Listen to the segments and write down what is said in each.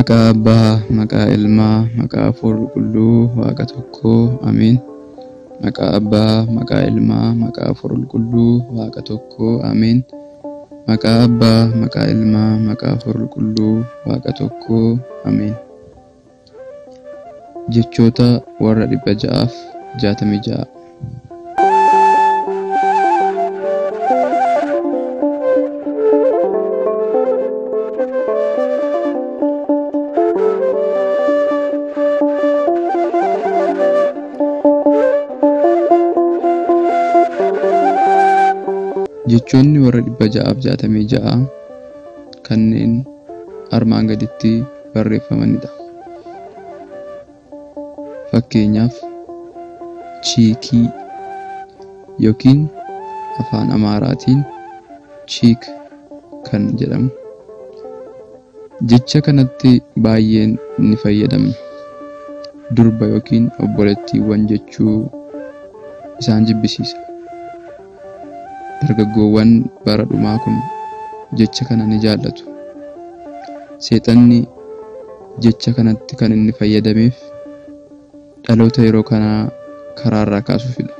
Maqaa Abbaa, maqaa Ilmaa, maqaa Hafuura Qulqulluu, Waaqa tokkoo, Ameen. Maqaa Abbaa, maqaa Ilmaa, maqaa Hafuura Qulqulluu, Waaqa tokkoo, Ameen. Maqaa Abbaa, maqaa Ilmaa, maqaa Hafuura Qulqulluu, Waaqa tokkoo, Ameen. Jechoota warra 666. Jechoonni warra 666 kanneen armaan gaditti barreeffamanidha. Fakkeenyaaf chiikii yookiin afaan Amaaraatiin chiik kan jedhamu. Jecha kanatti baay'een ni fayyadamna. Durba yookiin obboleettiiwwan jechuu isaan jibbisiisa. Dargaggoowwan bara dhumaa kun jecha kana ni jaallatu. Seexanni jecha kanatti kan inni fayyadameef dhaloota yeroo kanaa karaarraa kaasuufidha.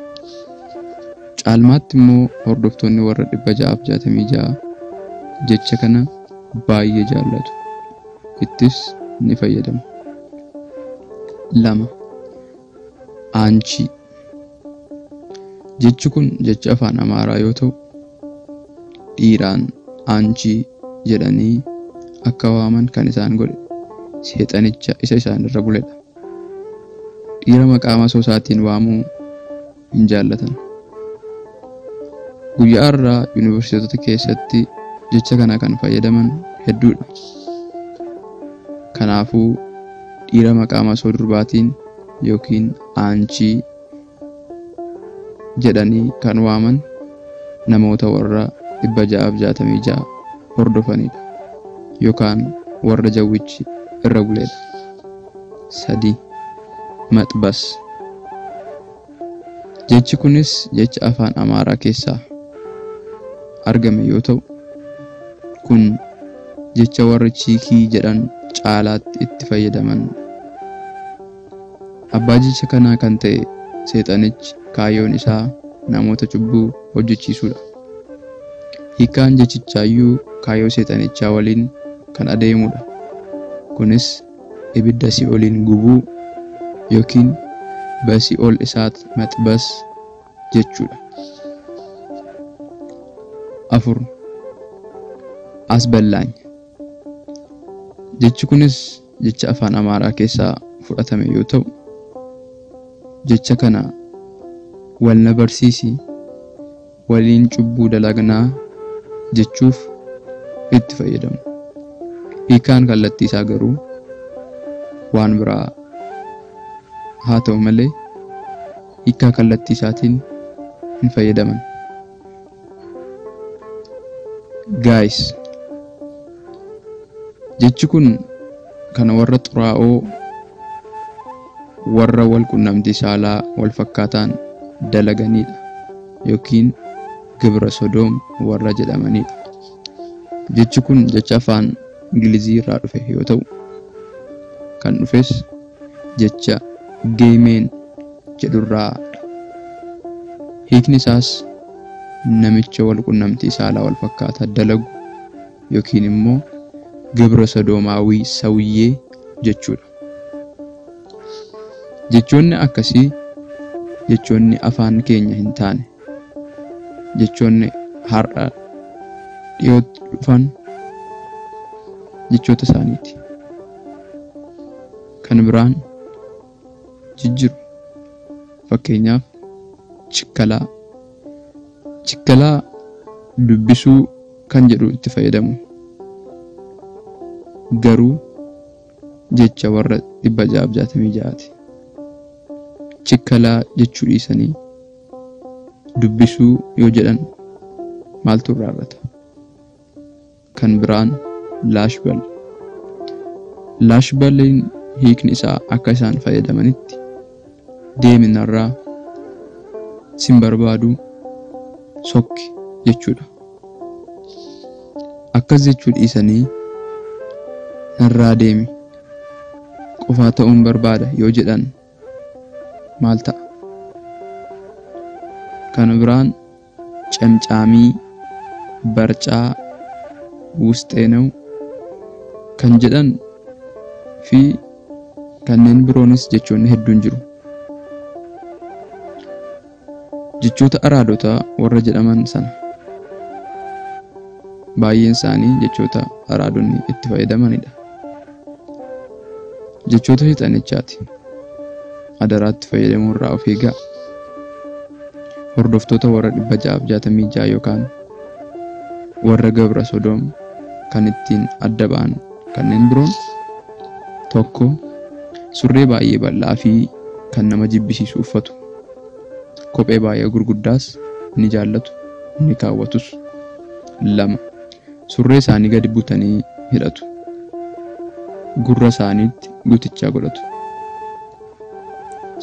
Caalmaatti immoo hordoftoonni warra 666 jecha kana baay'ee jaallatu. Ittis ni fayyadamu. 2. Aanchii. Jechi kun jecha afaan Amaaraa yoo ta'u, dhiiraan aanchii jedhanii akka waaman kan isaan godhe seexanicha isa isaan irra buledha. Dhiira maqaa masoo isaatiin waamuu hin jaallatan. Guyyaa har'aa yuunivarsiitota keessatti jecha kana kan fayyadaman hedduudha. Kanaafuu dhiira maqaa masoo durbaatiin yookiin aanchii jedhanii kan waaman namoota warra 666 hordofanidha yookaan warra jawwichi irra buledha. 3. Maxbas. Jechi kunis jecha afaan Amaaraa keessaa argame yoo ta'u, kun jecha warri chiikii jedhan caalaatti itti fayyadaman. Abbaa jecha kanaa kan ta'e seexanichi kaayyoon isaa namoota cubbuu hojjechiisuudha. Hiikkaan jechichaayyuu kaayyoo seexanichaa waliin kan adeemudha. Kunis ibidda si'ooliin gubuu yookiin basi'ool isaat maxbas jechuudha. 4. Asballaany. Jechi kunis jecha afaan Amaaraa keessaa fudhatame yoo ta'u, jecha kana wal na barsiisi, waliin cubbuu dalagnaa jechuuf itti fayyadamu. Hiikkaan kallattii isaa garuu waan biraa haa ta'u malee hiikkaa kallattii isaatiin hin fayyadaman. Gaayis. Jechi kun kan warra xuraa'oo warra wal qunnamtii saalaa wal fakkaataan dalaganidha yookiin gibra sodoom warra jedhamanidha. Jechi kun jecha afaan Ingilizii irraa dhufe yoo ta'u, kan dhufes jecha geemeen jedhurraa. Hiikni isaas namicha wal qunnamtii saalaa wal fakkaataa dalagu yookiin immoo gibra sodoomaawii sawiyyee jechuudha. Jechoonni akkasii jechoonni afaan keenya hin taane, jechoonni har'a dhiyootti dhufan jechoota isaaniiti. Kan biraan jijjiru. Fakkeenyaaf chikkalaa. Chikkalaa dubbisuu kan jedhu itti fayyadamu. Garuu jecha warra 666ti. Chikkalaa jechuu dhiisanii dubbisuu yoo jedhan maaltu irraa irrata? Kan biraan laashbal. Laashbaliin hiikni isaa akka isaan fayyadamanitti deeminarraa sin barbaadu sokki jechuudha. Akkas jechuu dhiisanii narraa deemi Qofaa ta'uun barbaada yoo jedhan maal ta'a? Kan biraan camcaamii, barcaa, wusxeenaw kan jedhan fi kanneen biroonis jechoonni hedduun jiru. Jechoota araadotaa warra jedhaman sana baay'een isaanii jechoota araadonni itti fayyadamanidha. Jechoota seexanichaati. Adaraatti fayyadamuu irraa of eegaa. Hordoftoota warra 666 yookaan warra Gabra Sodoom kan ittiin adda ba'an kanneen biroon tokko surree baay'ee bal'aa fi kan nama jibbisiisu uffatu. Kophee baay'ee gurguddaas ni jaallatu, ni kaawwatus. 2. Surree isaanii gadi butanii hidhatu. Gurra isaaniitti gutichaa godhatu.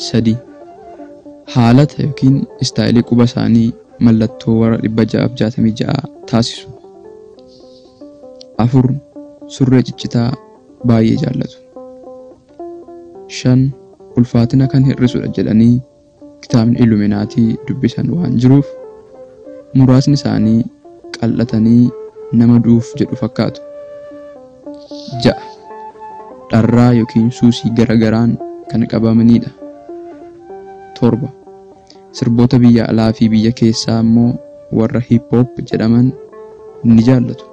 3. Haalata yookiin istaayilii quba isaanii mallattoo warra 666 taasisu. 4. Surree ciccitaa baay'ee jaallatu. 5. Ulfaatina kan hir'isudha jedhanii kitaabni Illuminaatii dubbisan waan jiruuf muraasni isaanii qal'atanii nama du'uuf jedhu fakkaatu. 6. Dharraa yookiin suusii garagaraan kan qabamanidha. 7. Sirboota biyya alaa fi biyya keessaa immoo warra hip hop jedhaman ni jaallatu.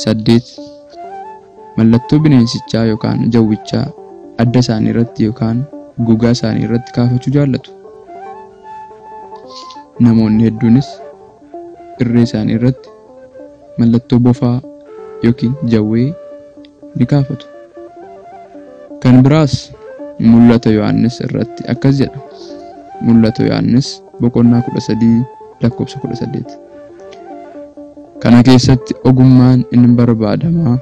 8. Mallattoo bineensichaa yookaan jawwichaa adda isaanii irratti yookaan gogaa isaanii irratti kaafachuu jaallatu. Namoonni hedduunis irree isaanii irratti mallattoo bofaa yookiin jawwee ni kaafatu. Kan biraas Mul'ata Yohaannis irratti akkas jedha. Mul'ata Yohaannis boqonnaa 13 lakkoofsa 18. Kana keessatti ogummaan inni barbaadamaa.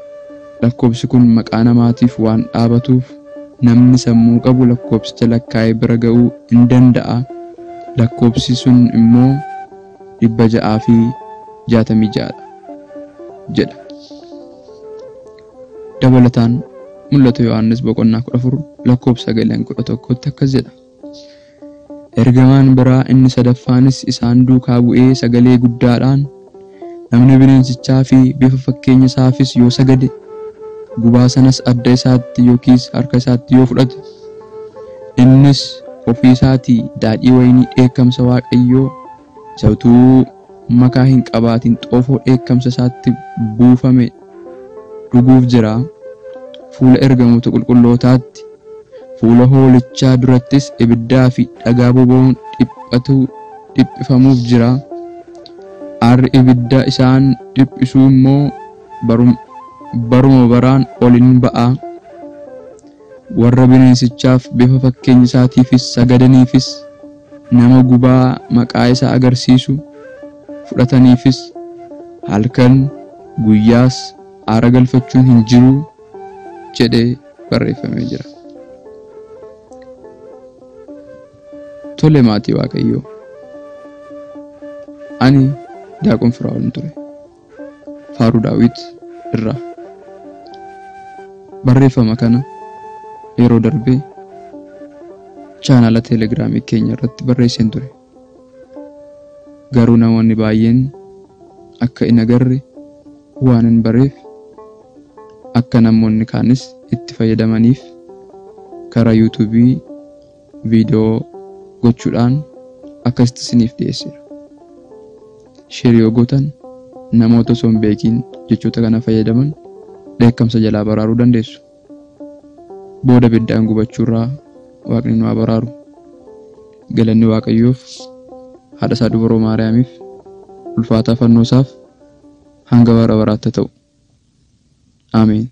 Lakkoofsi kun maqaa namaatiif waan dhaabatuuf namni sammuu qabu lakkoofsicha lakkaa'ee bira ga'uu hin danda'a. Lakkoofsi sun immoo 666 jedha. Dabalataan Mul'ata Yohaannis boqonnaa 14 lakkoofsa 9-11 akkas jedha. Ergamaan biraa inni sadaffaanis isaan duukaa bu'ee sagalee guddaadhaan namni bineensichaa fi bifa fakkeenya isaafis yoo sagade gubaa sanas adda isaatti yookiis harka isaatti yoo fudhate innis ofii isaatii daadhii wayinii dheekkamsa Waaqayyoo isa utuu makaa hin qabaatin xoofoo dheekkamsa isaatti buufame dhuguuf jira. Fuula ergamoota qulqullootaatti fuula hoolichaa durattis ibiddaa fi dhagaa boba'uun dhiphifamuuf jira. Aarri ibidda isaan dhiphisuu immoo baruma baraan ol hin ba'a. Warra bineensichaaf bifa fakkeenya isaatiifis sagadaniifis nama gubaa maqaa isaa agarsiisu fudhataniifis halkan guyyaas aara galfachuun hin jiru jedhee barreeffamee jira. Tole maatii Waaqayyoo, ani Daaqon Firaa'ol ture. Faaruu Daawit irraa. Barreeffama kana yeroo darbee chaanala Teelegiraamii keenya irratti barreesseen ture. Garuu namoonni baay'een akka hin agarre waan hin bareef akka namoonni kaanis itti fayyadamaniif karaa yuutuubii viidiyoo gochuudhaan akkasitti isiniif dhiyeesseera. Sheer yoo gootan namoota osoo hin beekiin jechoota kana fayyadaman dheekkamsa jalaa baraaruu dandeessu. Booda ibiddaan gubachuurraa Waaqni nu haa baraaru. Galanni Waaqayyoof, haadha isaa Dubaroo Maariyaamiif, ulfaataa fannoo isaaf hanga bara baraatti ta'u. Ameen.